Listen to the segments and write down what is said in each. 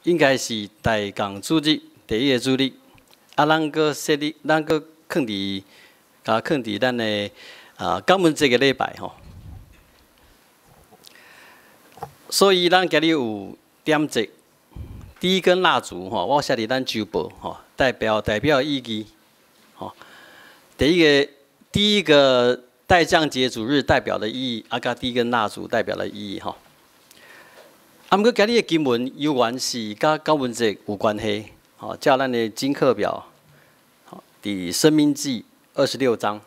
應該是大共主日第一个主日，啊，咱閣設立，咱閣囥佇，共囥佇咱的感恩節的禮拜吼。所以咱今日有點燭第一根蠟燭吼，我寫佇咱週報吼，代表意義吼。第一個待降節主日代表的意義，啊，佮第一根蠟燭代表的意義吼。啊，毋過今日的經文猶原是佮感恩節有關係，吼，照咱的經課表，吼，佇申命記26章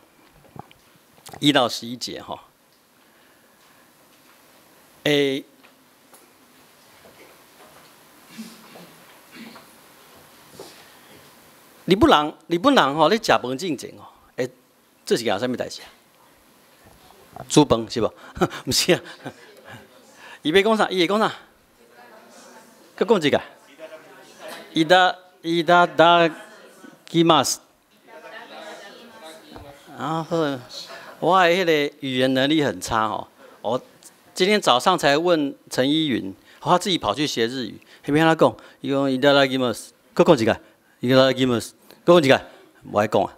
1到11節吼。日本人吼咧食飯進前吼，這是件啥物代誌啊？煮飯是無？毋是啊。伊欲講啥？伊會講啥？閣講一个。いたいただきます。啊好，我的彼个語言能力很差吼。我今天早上才問陳依雲，他自己跑去學日語。彼邊按怎講？伊講いただきます。閣講一个。いただきます。閣講一个。無愛講啊。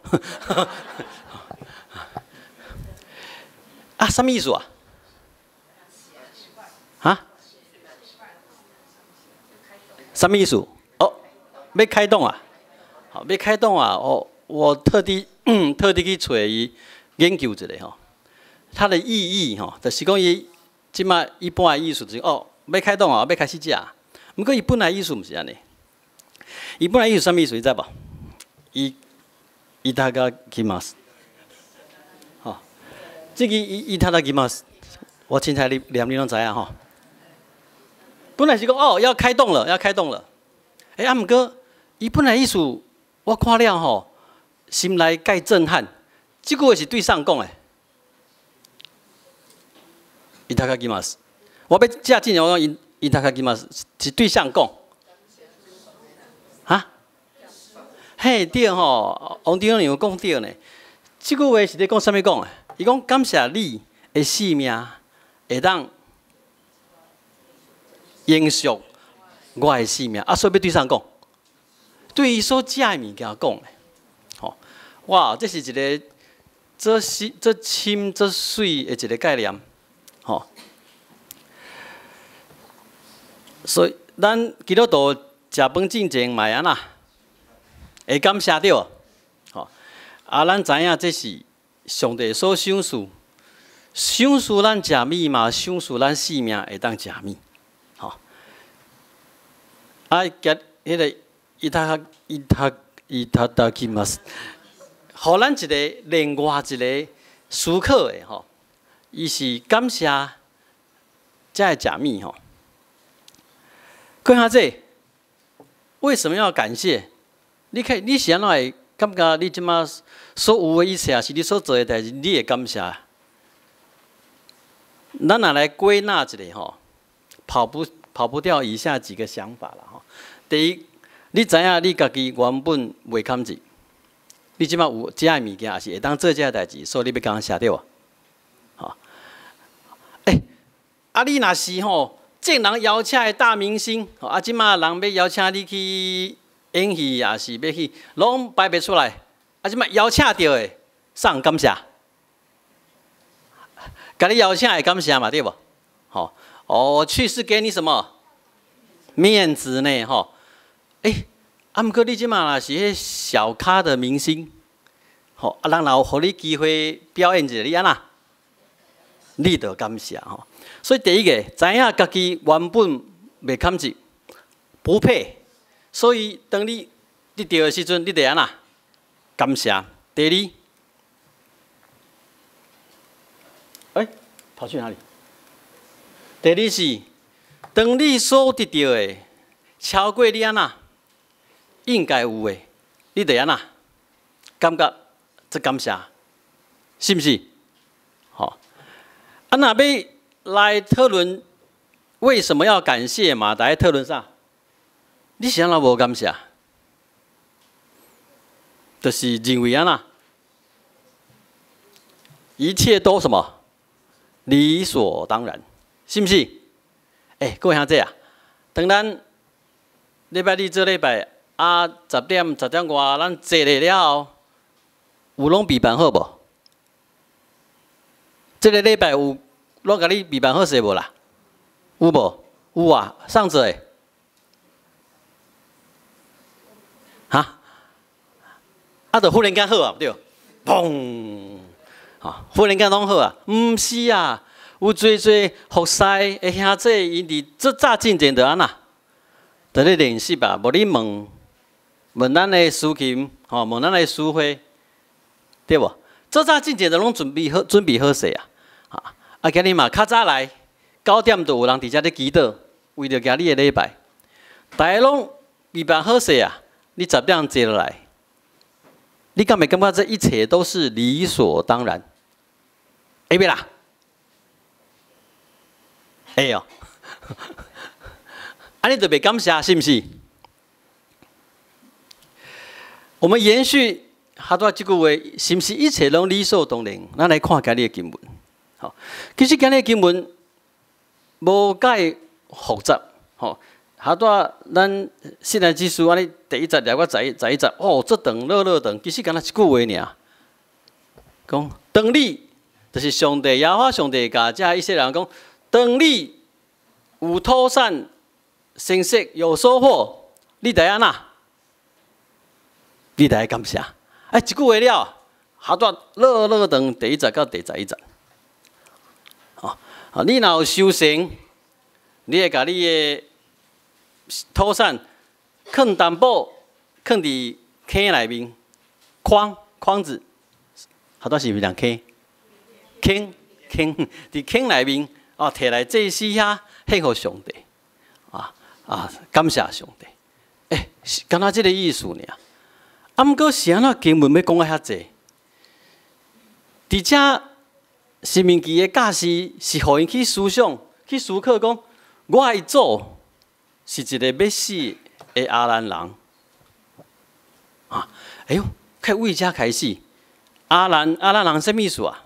啊，啥物意思啊？哈？啥物意思？哦，欲開動啊！好，欲開動啊！哦，我特地去揣伊研究一下吼，它的意義吼，就是講伊這擺一般的意思就是哦，欲開動啊，欲開始食。毋過伊本來意思毋是按呢，伊本來意思啥物意思？你知無？いただきます。吼，這個いただきます，我凊彩你念你攏知影吼。本來是講哦，要開動了，要開動了。啊，毋過伊本來意思，我看了吼，心內蓋震撼。這句話是對啥講的？いただきます。我欲食進前，我講いただきます是對啥講？哈？嘿，對吼，王長有講對呢。這句話是咧講啥物講的？伊講感謝你的性命會當延續我的性命，啊，所以欲對啥講？對伊所食的物件講的，吼，哇，這是一个足深、足深、足媠的一个概念，吼。所以咱基督徒食飯進前嘛會按怎？會感謝對無？吼，啊，咱知影這是上帝所賞賜，賞賜咱食物嘛，賞賜咱性命會當食物，吼。啊，共彼个いたいたいただきます，予咱一个另外一个思考的吼，伊是感謝才會食物吼。看下這，為什麼要感謝？你看你是按怎會感覺你這馬所有的一切，是你所做的代誌，你會感謝？咱若來歸納一下吼，跑不掉以下幾個想法啦吼。第一，你知影你家己原本袂堪得，你這馬有這个物件，也是會當做這个代誌，所以你欲感謝對無？吼，啊，你若是吼，眾人邀請的大明星，啊，這馬人欲邀請你去演戲，也是欲去，攏排袂出來。啊，這馬邀請著的，啥感謝？共你邀請會感謝嘛，對無？吼，哦，我去是給你什麼面子呢？吼，啊，毋過你這馬若是彼小咖的明星，吼，啊，人若有予你機會表演一下，你按怎？你就感謝吼。所以第一个，知影家己原本袂堪得，不配，所以當你得著的時陣，你就按怎？感謝。第二，跑去哪裡？第二是，當你所得著的超過你按怎應該有的，你就按怎感覺足感謝，是毋是？吼，啊，若欲來討論為什麼要感謝嘛？來討論啥？你是按怎無感謝？就是認為按怎，一切都什麼理所當然，是毋是？各位兄弟啊，當咱禮拜日做禮拜啊，10點10點外，咱坐咧了後，有攏備辦好無？這个禮拜有攏共你備辦好勢無啦？有無？有啊，上者的。哈？啊，就忽然間好啊，對，砰！吼，忽然間攏好啊？毋是啊，有濟濟服侍的兄弟，𪜶佇足早進前就按怎？佇咧練習啊，無你問問咱的司琴，吼，問咱的司會，對無？足早進前就攏準備好，準備好勢啊！啊，今日嘛較早來，9點就有人佇遮咧祈禱，為著今日的禮拜，大家攏預備好勢啊！你十點坐落來，你敢會感覺這一切都是理所當然？會袂啦？會哦。按呢就袂感謝，是毋是？我們延續哈多這句話，是毋是一切攏理所當然？咱來看今日的經文。吼，其實今日的經文無介複雜，吼。哈多咱信賴之書按呢第一節念到11節，哦，足長落落長，其實敢若一句話爾。講當你就是上帝耶和華上帝共這以色列人講，當你有土產成熟有收穫，你得按怎？你得愛感謝。哎，一句話了，哈多落落長第一節到第11節。哦，你若有收成，你會共你的土產囥淡薄，囥佇坑內面，筐筐子，好多是毋是講坑？坑坑佇坑內面，哦，提來祭司遐獻予上帝，啊啊，感謝上帝。欸，敢若這个意思爾。啊，毋過是按怎經文欲講甲遐濟？佇遮申命記的教示是予𪜶去思想、去思考，講我的祖是一个欲死的亞蘭人。啊，哎喲，開為遮開始，亞蘭亞蘭人啥物意思啊？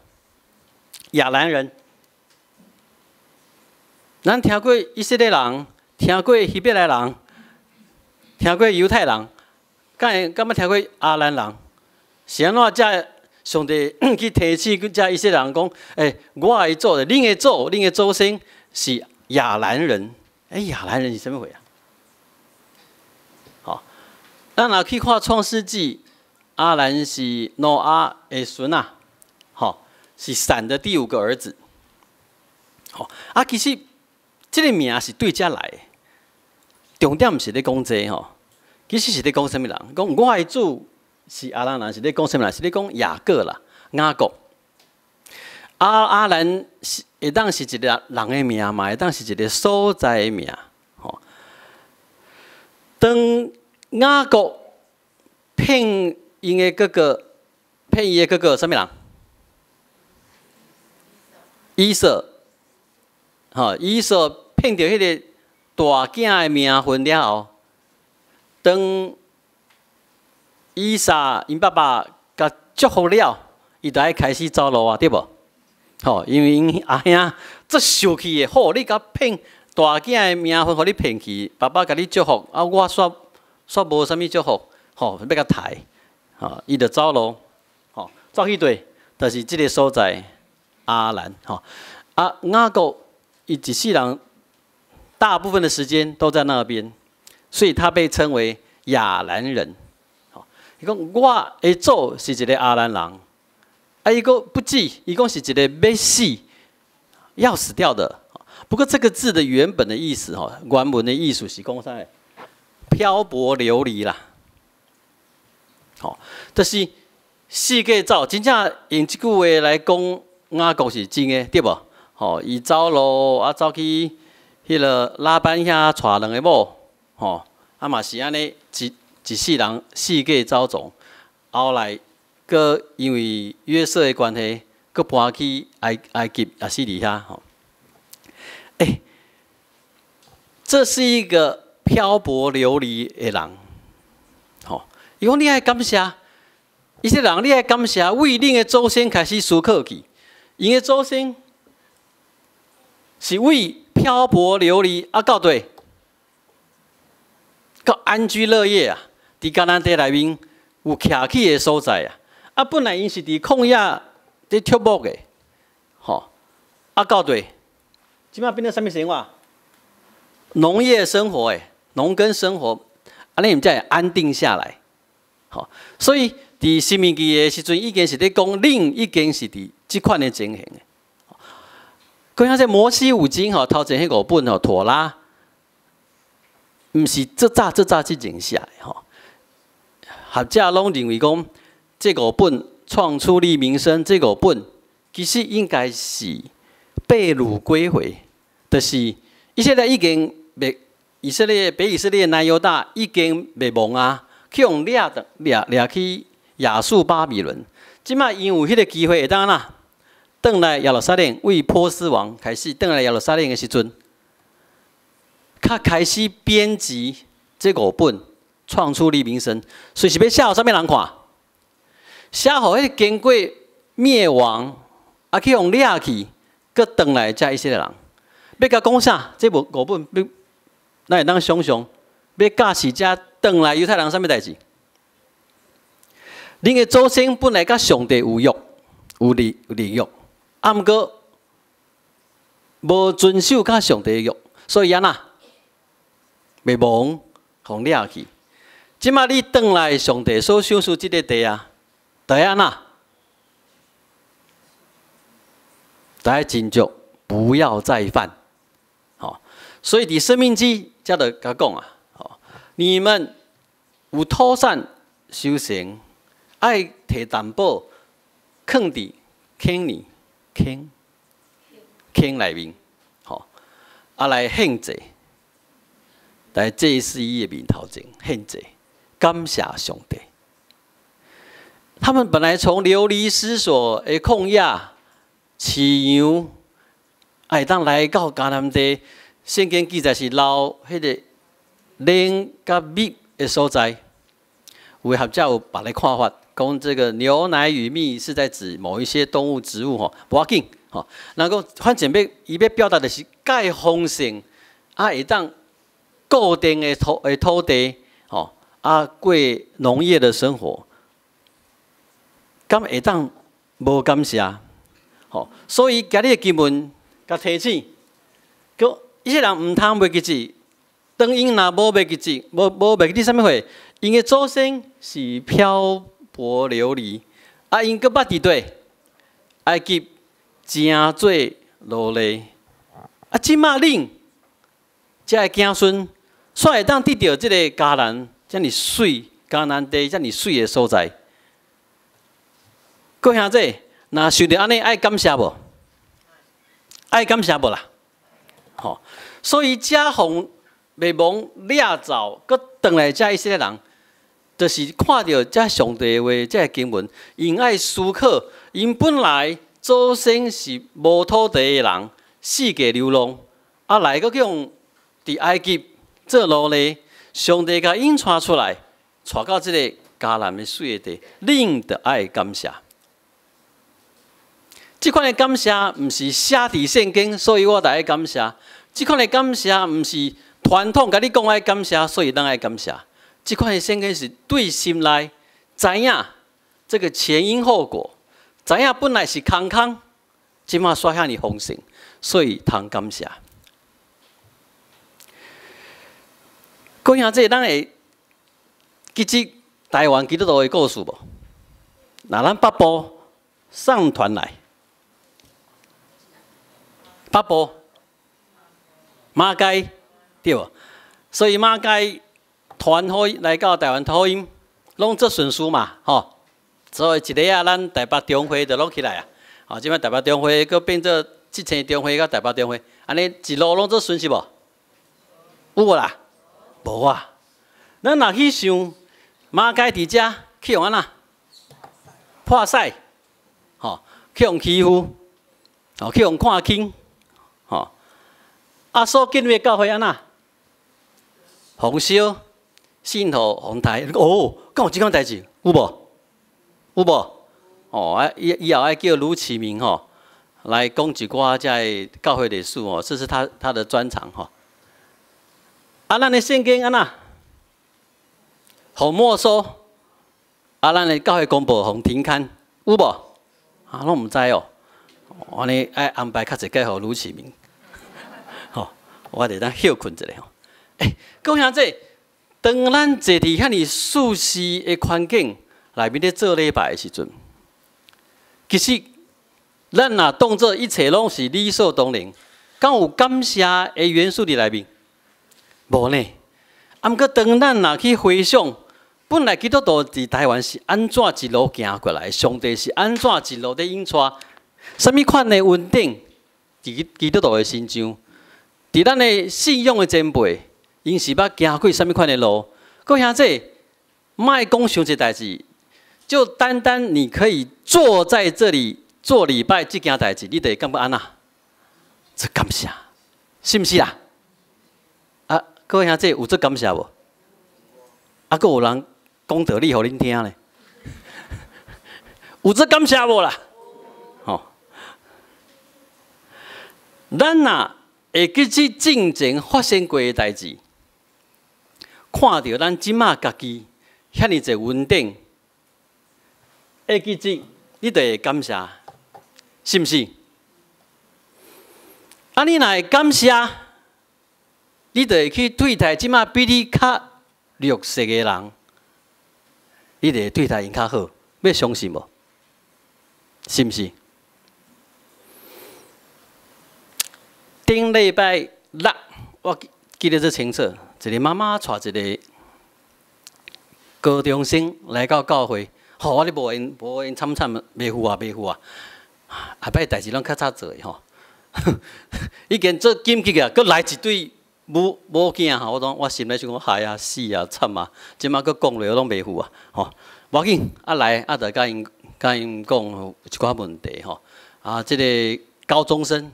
亞蘭人，咱聽過以色列人，聽過希伯來人，聽過猶太人，敢會敢捌聽過亞蘭人？是按怎遮上帝去提醒遮以色列人講？欸，我的祖，恁的祖，恁的祖先是亞蘭人。欸，亞蘭人是啥物貨啊？吼，咱若去看創世紀，亞蘭是挪亞的孫仔，吼，是閃的第五個兒子。吼，啊，其實這个名是對遮來的，重點毋是咧講這個吼，其實是咧講啥物人？講我的祖是亞蘭人，是咧講啥物人？是咧講雅各啦，雅各。亞蘭是會當是一个人的名嘛，會當是一个所在的名。吼，當雅各騙𪜶的哥哥，騙伊的哥哥啥物人？以掃，吼，以掃騙著彼个大囝的名分了後，當以撒𪜶爸爸共祝福了，伊就愛開始走路啊，對無？吼，因為𪜶阿兄足受氣的，吼，你共騙大囝的名分，予你騙去，爸爸共你祝福，啊，我煞煞無啥物祝福，吼，欲共刣，吼，伊就走路，吼，走去佗，就是這个所在，亞蘭，吼，啊，雅各伊一世人，大部分的時間都在那邊，所以他被稱為亞蘭人。吼，伊講我的祖是一个亞蘭人。啊，伊閣不止，伊講是一个欲死、要死掉的。不過這個字的原本的意思，吼，原文的意思是講啥？漂泊流離啦。吼，就是四界走，真正用這句話來講，雅各是真的，對無？吼，伊走路啊，走去彼个拉班遐娶兩个某，吼，啊嘛是按呢，一一世人四界走傱，後來。閣因為約瑟的關係，閣搬去埃及，也是佇遐吼。欸，這是一個漂泊流離的人，吼。伊講你愛感謝，以色列人你愛感謝，為恁的祖先開始思考去，𪜶的祖先是為漂泊流離啊，到佗？到安居樂業啊，佇迦南地內面有徛起的所在啊。啊，本來𪜶是佇曠野佇畜牧的，吼。啊，到底這擺變做啥物生活？農業生活的，農耕生活，按呢𪜶才會安定下來，吼。所以佇申命記的時陣，已經是咧講，恁已經是佇這款的情形的。閣像這摩西五經吼，頭前彼五本吼，妥拉，毋是足早足早之前寫的吼。學者攏認為講，這五本創出利民申這五本，其實應該是被擄歸回，就是以色列已經滅，以色列北以色列南猶大已經滅亡啊，去予掠的掠掠去亞述巴比倫。這擺𪜶有彼个機會會當按怎？轉來耶路撒冷，為波斯王開始轉來耶路撒冷的時陣，較開始編輯這五本創出利民申，所以是欲寫予啥物人看？寫予彼个經過滅亡，啊去予掠去，閣轉來遮以色列人，欲共講啥？這五本欲，咱會當想象，欲教示遮轉來猶太人啥物代誌？恁的祖先本來佮上帝有約，有立有立約，啊，毋過無遵守佮上帝的約，所以按怎滅亡，予掠去。這擺你轉來上帝所賞賜這个地啊，著愛按怎？著愛斟酌，不要再犯。吼，所以佇申命記遮就共講啊，吼，你們有妥善收成，愛提淡薄，囥佇坑裡坑坑內面，吼，啊來獻祭，來祭司伊的面頭前獻祭，感謝上帝。他們本來從流離失所的曠野飼羊，會當來到迦南地。聖經記載是流彼个奶佮蜜的所在。有的學者有別个看法，講這個牛奶與蜜是在指某一些動物、植物吼，無要緊吼。人講反正欲伊欲表達的是蓋豐盛，啊會當固定的土地吼，啊過農業的生活，敢會當無感謝？吼，所以今日的經文共提醒，講以色列人毋通袂記得，當𪜶若無袂記得，無袂記得啥物貨？𪜶的祖先是漂泊流離，啊，𪜶閣捌佇佗埃及成做奴隸，啊，這擺恁遮的子孫，煞會當得著這个迦南遮爾媠迦南地遮爾媠的所在。閣兄弟，若想著按呢，愛感謝無？愛感謝無啦？吼，所以遮予滅亡掠走，閣轉來遮以色列人，就是看著遮上帝的話，這个經文，𪜶愛思考，𪜶本來祖先是無土地的人，四界流浪，啊來閣去予佇埃及做奴隸，上帝共𪜶帶出來，帶到這个迦南的媠的地，恁著愛感謝。這款的感謝毋是寫佇聖經，所以我著愛感謝。這款的感謝毋是傳統共你講愛感謝，所以咱愛感謝。這款的聖經是對心內知影這个前因後果，知影本來是空空，這馬煞遐爾豐盛，所以通感謝。閣兄弟，咱會記得台灣基督徒的故事無？若咱北部送團來，北部馬偕對無？所以馬偕傳福音來到台灣福音，攏做順序嘛，吼。所以一个啊，咱台北中會就攏起來啊。吼，這擺台北中會閣變做七星中會佮台北中會，按呢一路攏做順序無？有無啦？無啊。咱若去想馬偕佇遮去予按怎破屎，吼，去予欺負，吼，去予看輕，吼。啊，所建立的教會按怎？予燒，信徒予刣，哦，敢有這款代誌？有無？有無？哦，啊，以後愛叫盧啟明吼來講一寡這个教會歷史哦，這是他的專長吼。啊，咱的聖經按怎？予沒收，啊，咱的教會公報予停刊，有無？啊，攏毋知哦。按呢愛安排較濟個予呂啟明，吼，我會當歇睏一下吼。欸，各位兄弟，當咱坐佇遐爾舒適的環境內面咧做禮拜的時陣，其實咱若當做一切攏是理所當然，敢有感謝的元素佇內面？無呢。啊，毋過當咱若去回想，本來基督徒佇台灣是按怎一路行過來，上帝是按怎一路咧引帶，啥物款的恩典佇基督徒的身上，佇咱的信仰的前輩，𪜶是捌行過啥物款的路？各位兄弟，莫講傷濟代誌，就單單你可以坐在這裡做禮拜這件代誌，你就會感覺按怎？足感謝，是毋是啦？啊，各位兄弟有足感謝無？啊，閣有人講道理予恁聽咧，有足感謝無啦？吼，咱若會記起進前發生過的代誌，看著咱這馬家己遐爾濟恩典，會記得你就會感謝，是毋是？啊，你若會感謝，你就會去對待這馬比你較弱勢的人，你就會對待𪜶較好，欲相信無？是毋是？頂禮拜六，我記得足清楚，一個媽媽帶一個高中生來到教會，吼，我咧無閒無閒慘慘，袂赴啊袂赴啊，後擺代誌攏較早做的吼，已經足緊急啊，閣來一對母母囝吼，我講我心內想講，害啊死啊慘啊，這馬閣講落我攏袂赴啊，吼，無要緊，啊來啊，就共𪜶共𪜶講一寡問題吼，啊，這個高中生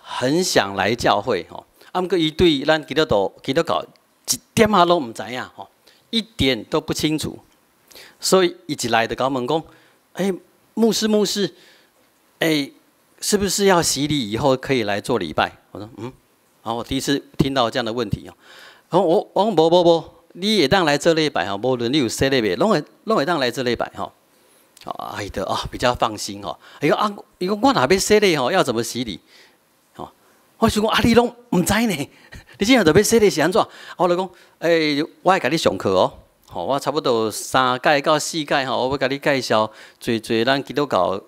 很想來教會吼，啊，毋過伊對咱基督徒基督教一點仔攏毋知影吼，一點都不清楚，所以伊一來就共我問講，欸，牧師牧師，欸，是不是要洗禮以後可以來做禮拜？我說嗯，然後我第一次聽到這樣的問題哦，我我講無無無，你會當來做禮拜吼，無論你有洗禮未，攏會攏會當來做禮拜吼。啊，伊就哦比較放心吼。伊講啊，伊講我若欲洗禮吼，要怎麼洗禮？吼，我想講啊，你攏毋知呢？你這樣著欲洗禮是按怎？我就講，欸，我會共你上課哦。吼，我差不多三屆到四屆吼，我欲共你介紹濟濟咱基督教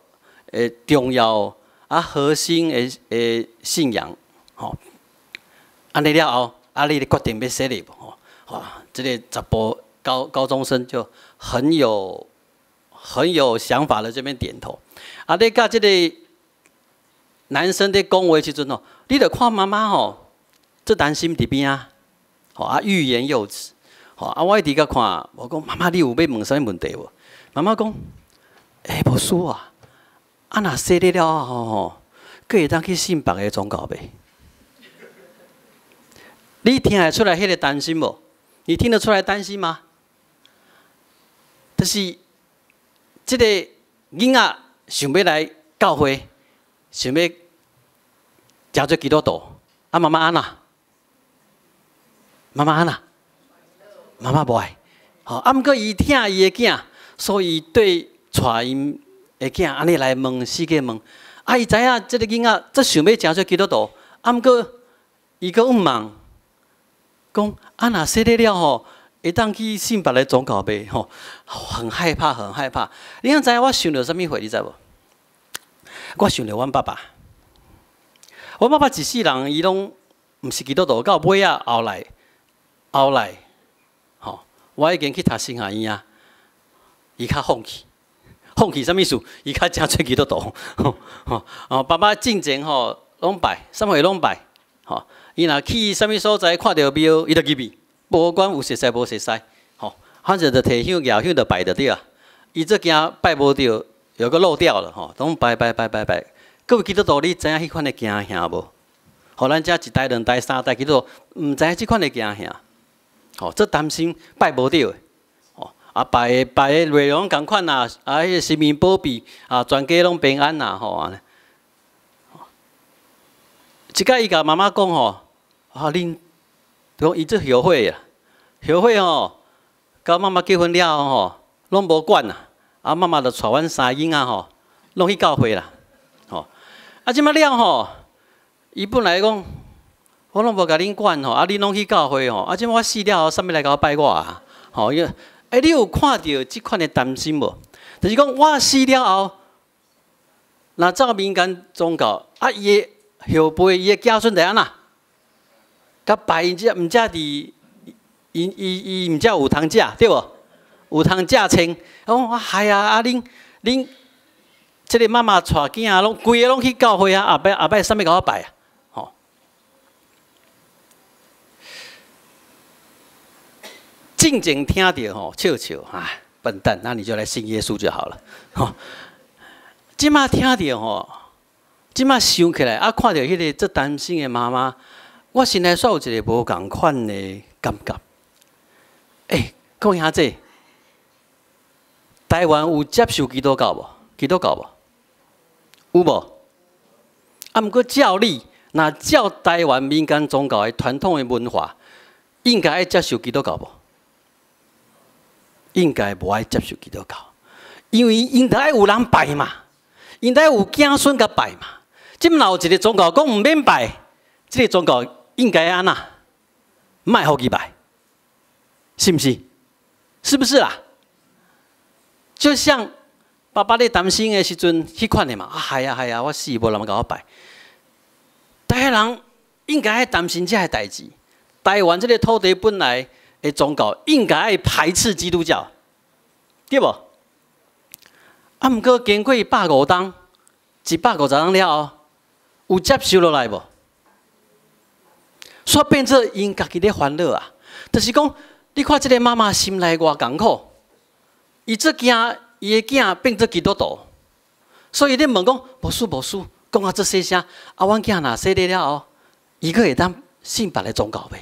的重要啊核心的的信仰，吼。按呢了後，啊，你決定欲洗禮無？吼，哇，這个查埔高高中生就很有很有想法的這邊點頭。啊，你佮這个男生咧講話時陣吼，你著看媽媽吼，足擔心佇邊仔，吼啊欲言又止，吼啊我一直共看，我講媽媽你有欲問啥物問題無？媽媽講，欸，牧師啊，啊若洗禮了後吼，閣會當去信別个宗教袂？你聽會出來彼个擔心無？你聽得出來擔心嗎？就是這个囡仔想欲來教會，想欲成做基督徒，啊媽媽按怎？媽媽按怎？媽媽無愛，吼啊！毋過伊疼伊的囝，所以對帶𪜶的囝按呢來問，四界問。啊，伊知影這个囡仔足想欲成做基督徒，啊，毋過伊閣問，講啊，若洗禮了吼，會當去信別个宗教袂？吼，很害怕，很害怕。你敢知影我想著啥物貨？你知無？我想著阮爸爸，阮爸爸一世人伊攏毋是基督徒，到尾仔後來，後來，吼，我已經去讀神學院啊，伊較放棄，放棄啥物意思？伊較成做基督徒，吼，哦，爸爸進前吼攏拜，啥物貨攏拜，吼，伊若去啥物所在看著廟，伊就入去，無管有熟似無熟似，吼，反正就提香舉香就拜就對啊。伊足驚拜無著，又閣漏掉了，吼，攏拜拜拜拜拜。各位基督徒，你知影彼款的驚嚇無？予咱遮一代、兩代、三代基督徒，毋知影這款的驚嚇，吼，足擔心拜無著的，吼，啊拜的拜的內容仝款啦，啊，彼个神明保庇，啊，全家攏平安啦，吼按呢。一擺伊共媽媽講吼，啊，恁講伊足後悔啊，後悔吼，佮媽媽結婚了後吼，攏無管啦，啊，媽媽就帶阮三个囡仔吼，攏去教會啦，吼。啊，這擺了吼，伊本來講，我攏無共恁管吼，啊，恁攏去教會吼，啊，這擺我死了後，啥物來共我拜我啊？吼，伊，欸，你有看著這款的擔心無？就是講我死了後，若走民間宗教，啊，伊的後輩、伊的子孫會按怎？共拜𪜶遮，毋才佇𪜶伊伊毋才有通食，對無？有通食穿。講啊，係啊，啊恁恁這个媽媽帶囝攏規个攏去教會啊，後擺後擺啥物共我拜啊？吼！進前聽著吼，笑笑，唉，笨蛋，那你就來信耶穌就好了。吼！這擺聽著吼，這擺想起來啊，看著彼个足擔心的媽媽，我心內煞有一个無仝款的感覺。欸，各位兄弟，台灣有接受基督教無？基督教無？有無？啊，毋過照理，若照台灣民間宗教的傳統的文化，應該愛接受基督教無？應該無愛接受基督教，因為𪜶著愛有人拜嘛，𪜶著愛有子孫共拜嘛。這若有一个宗教講毋免拜，這个宗教應該按怎？莫予伊拜，是毋是？是不是啦？就像爸爸咧擔心的時陣，彼款的嘛，啊係啊係啊，我死無人共我拜。台灣人應該愛擔心這个代誌。台灣這个土地本來的宗教應該愛排斥基督教，對無？啊，毋過經過百五冬，150冬了後，有接受落來無？煞變做𪜶家己咧煩惱啊！就是講，你看這个媽媽心內偌艱苦，伊足驚伊的囝變做基督徒，所以咧問講，牧師牧師，講啊足細聲，啊，阮囝若洗禮了後，伊閣會當信別个宗教袂？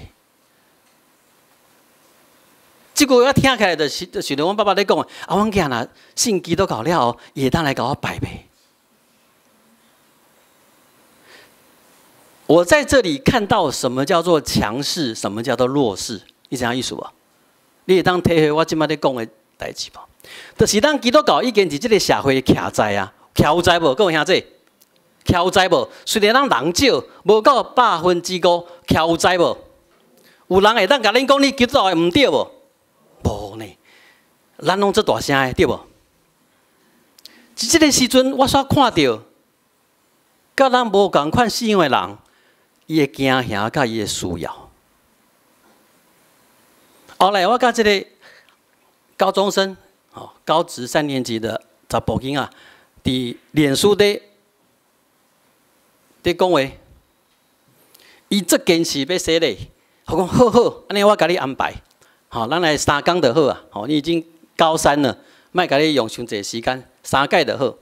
這句話聽起來就是就是阮爸爸咧講的，啊，阮囝若信基督教了後，伊會當來共我拜袂？我在這裡看到什麼叫做強勢，什麼叫做弱勢，你知影意思無？你會當體會我這擺咧講的代誌無？就是咱基督教已經佇這个社會徛在啊，徛有在無？各位兄弟，徛有在無？雖然咱人少，無到5%，徛有在無？有人會當共恁講你基督教的毋對無？無呢，咱攏足大聲的，對無？佇這个時陣，我煞看著，佮咱無仝款信仰的人，伊的驚嚇佮伊的需要。後來我佮這个高中生，吼，高職三年級的查埔囡仔，佇臉書底佇講話，伊足堅持欲洗禮，我講好好，按呢我共你安排，吼，咱來三工就好啊，吼，你已經高三了，莫共你用傷濟時間，三擺就好。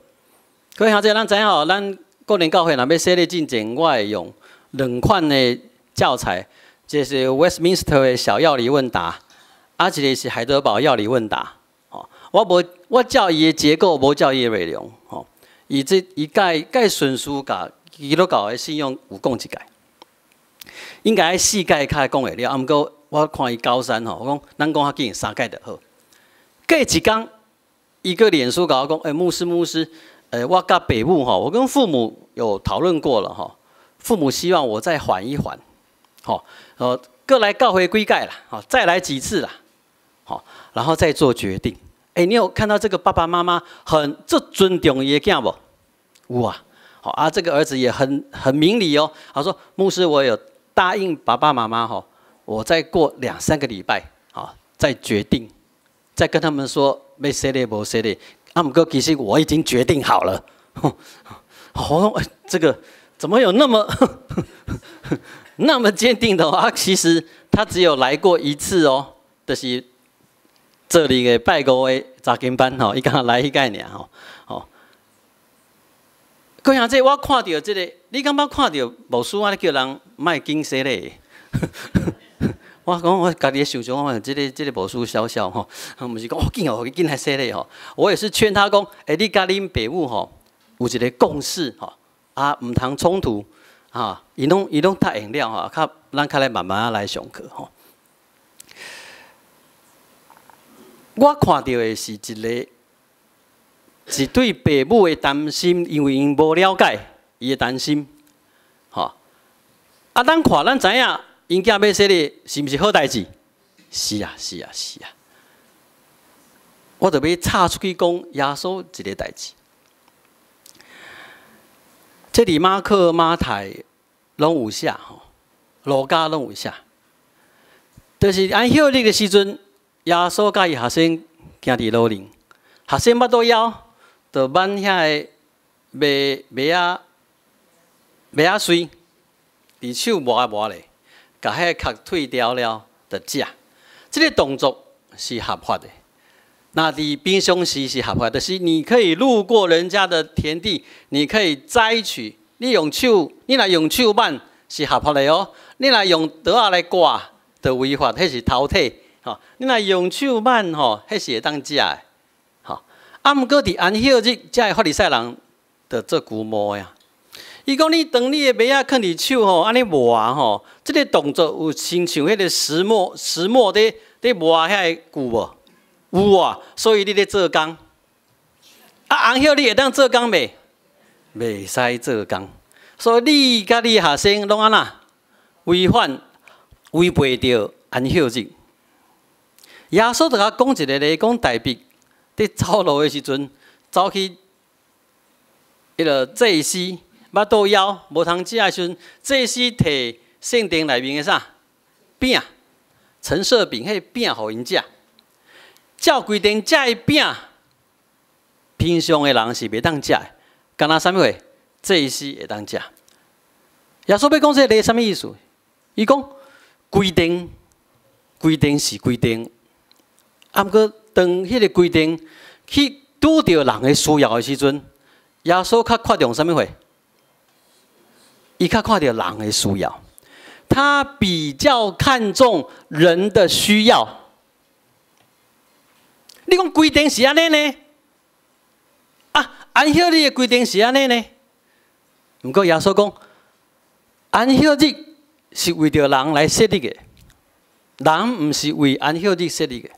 各位兄弟，咱知影吼，咱個人教會若欲洗禮進前，我會用兩款的教材，一个是 Westminster 的小要理問答，啊，一个是海德堡要理問答。吼，我無我照伊的結構，無照伊的內容。吼，伊這伊改改順序，共基督教的信仰有講一擺。應該愛四擺較會講會了，啊，毋過我看伊高三吼，我講咱講較緊，三擺就好。過一工，伊閣臉書共我講，欸，牧師牧師，欸，我佮爸母吼，我跟父母有討論過了吼，父母希望我再緩一緩，吼，閣來教會幾擺啦，吼，再來幾次啦，吼，然後再做決定。欸，你有看到這個爸爸媽媽很足尊重伊的囝無？有啊，好啊，這個兒子也很明理哦。他說：牧師，我有答應爸爸媽媽吼，我再過兩三個禮拜，好再決定，再跟他們說欲洗禮無洗禮。啊，毋過其實我已經決定好了。哦，這個怎麼有那麼那麼堅定的話？其實他只有來過一次哦，就是這裡的拜五的查經班吼，伊敢來彼擺爾吼，吼。各位兄弟，我看著這个，你敢捌看著牧師按呢叫人莫緊洗禮？我講我家己的想象，我這个牧師笑笑吼，毋是講哦緊哦，緊來洗禮吼。我也是勸他講，欸，你佮恁爸母吼有一个共識吼，啊，毋通衝突，哈，伊攏答應了吼，較咱較來慢慢來上課吼。我看著的是一个一對爸母的擔心，因為𪜶無了解伊的擔心，吼。啊，咱看咱知影，𪜶囝欲洗禮是毋是好代誌？是啊，是啊，是啊。我就欲插出去講耶穌一个代誌。這佇馬可、馬太攏有寫吼，路加攏有寫。就是安息日的時陣，耶穌佮伊學生行佇路頂，學生腹肚枵，就挽遐个麥麥仔麥仔穗，佇手磨磨咧，共彼个殼褪掉了，就食。這个動作是合法的。那佇平常時是合法，就是你可以路過人家的田地，你可以摘取。你用手，你若用手挽是合法的哦。你若用刀仔來割，就違法，彼是偷提。吼，你若用手挽吼，彼是會當食的。吼，啊，毋過佇安息日，遮个法利賽人就做龜毛呀。伊講你當你的麥仔囥佇手吼，按呢磨吼，這个動作有親像彼个石磨石磨佇佇磨遐个臼無？有啊，所以你咧做工。啊，安息日會當做工袂？袂使做工。所以你佮你學生攏按怎違反違背著安息日。耶穌就共講一个例，講大衛佇走路的時陣，走去彼个祭司腹肚枵無通食的時陣，祭司提聖殿內面的啥餅，陳設餅，彼個餅予𪜶食。照規定，這个餅，平常的人是袂當食的，干焦啥物貨？祭司會當食。耶穌欲講這个例啥物意思？伊講規定，規定是規定，啊，毋過當彼个規定去拄著人的需要的時陣，耶穌較看重啥物貨？伊較看著人的需要，他比較看重人的需要。你講規定是按呢呢？啊，安息日的規定是按呢呢？毋過耶穌講，安息日是為著人來設立的，人毋是為安息日設立的。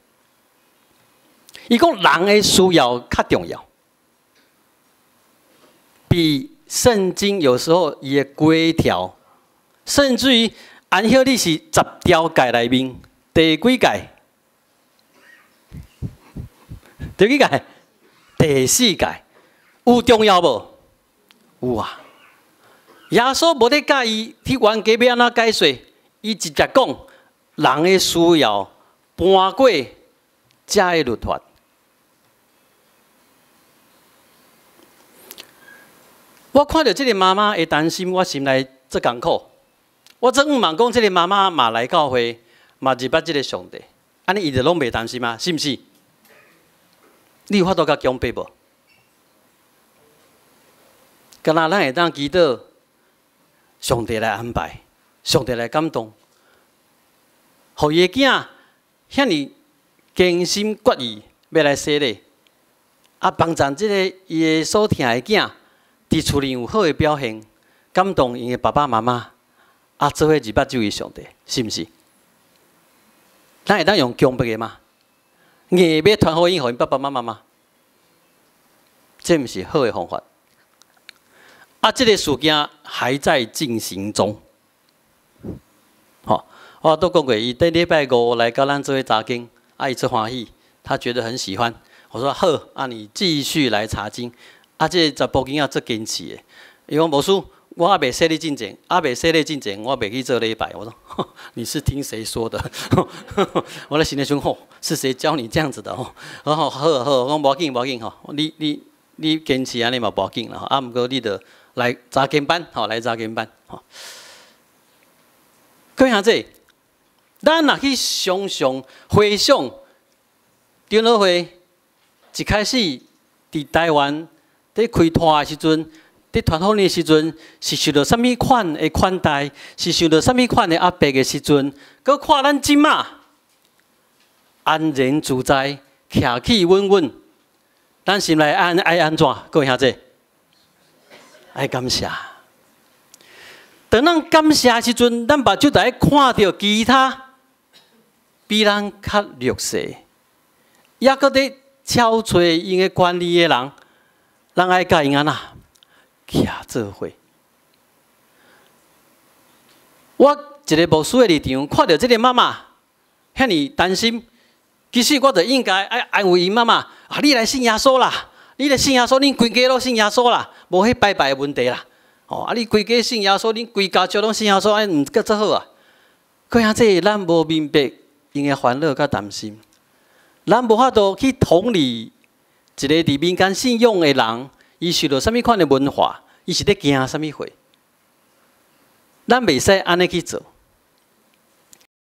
伊講人的需要較重要，比聖經有時候伊的規條，甚至於安息日是十條誡內面第幾誡？第幾誡？第四誡有重要無？有啊！耶穌無咧教伊去冤家欲按怎解說，伊直接講人的需要搬過遮个律法。我看著這个媽媽的擔心，我心內足艱苦。我真毋茫講，這个媽媽嘛來教會，嘛認捌這个上帝，按呢伊就攏袂擔心啊？是毋是？你有法度共強迫無？敢若咱會當祈禱，上帝來安排，上帝來感動，予伊的囝遐爾堅心決意欲來洗禮，啊，幫助這个伊的所疼的囝，佇厝裡有好的表現，感動𪜶的爸爸媽媽，啊，做伙認捌這位上帝，是毋是？咱會當用強迫的嗎？硬欲傳福音予𪜶爸爸媽媽嗎？這毋是好的方法。啊，這個事件還在進行中。吼，我都講過，伊頂禮拜五來佮咱做伙查經，啊，伊足歡喜，他覺得很喜歡。我說好，啊，你繼續來查經。啊，這個查埔囡仔足堅持的，伊講牧師，我猶未洗禮進前，猶未洗禮進前，我袂去做禮拜。我說，你是聽誰說的？我咧心裡想，吼，是誰教你這樣子的？吼，我講好好，我講無要緊，無要緊吼，你你你堅持按呢嘛無要緊啦。啊，毋過你著來查經班，吼，來查經班，吼。各位兄弟，咱若去想象、回想，長老會一開始佇台灣佇開拓的時陣，佇傳福音的時陣，是受著啥物款的款待，是受著啥物款的壓迫的時陣，閣看咱這馬安然自在，徛起穩穩，咱心內愛愛按怎？各位兄弟，愛感謝。當咱感謝的時陣，咱目睭就會看著其他比咱較弱勢，抑閣佇超揣𪜶的權利的人，咱愛佮𪜶按怎徛做伙。我一个牧師的立場，看著這個媽媽遐爾擔心，其實我就應該愛安慰𪜶媽媽啊！你來信耶穌啦，你來信耶穌，恁規家攏信耶穌啦，無彼拜拜的問題啦。哦，啊，你規家信耶穌，恁規家族攏信耶穌，按呢毋閣足好啊？閣遐這咱無明白𪜶的煩惱佮擔心，咱無法度去同理一個佇民間信仰的人，伊受著啥物款的文化，伊是咧驚啥物貨？咱袂使按呢去做。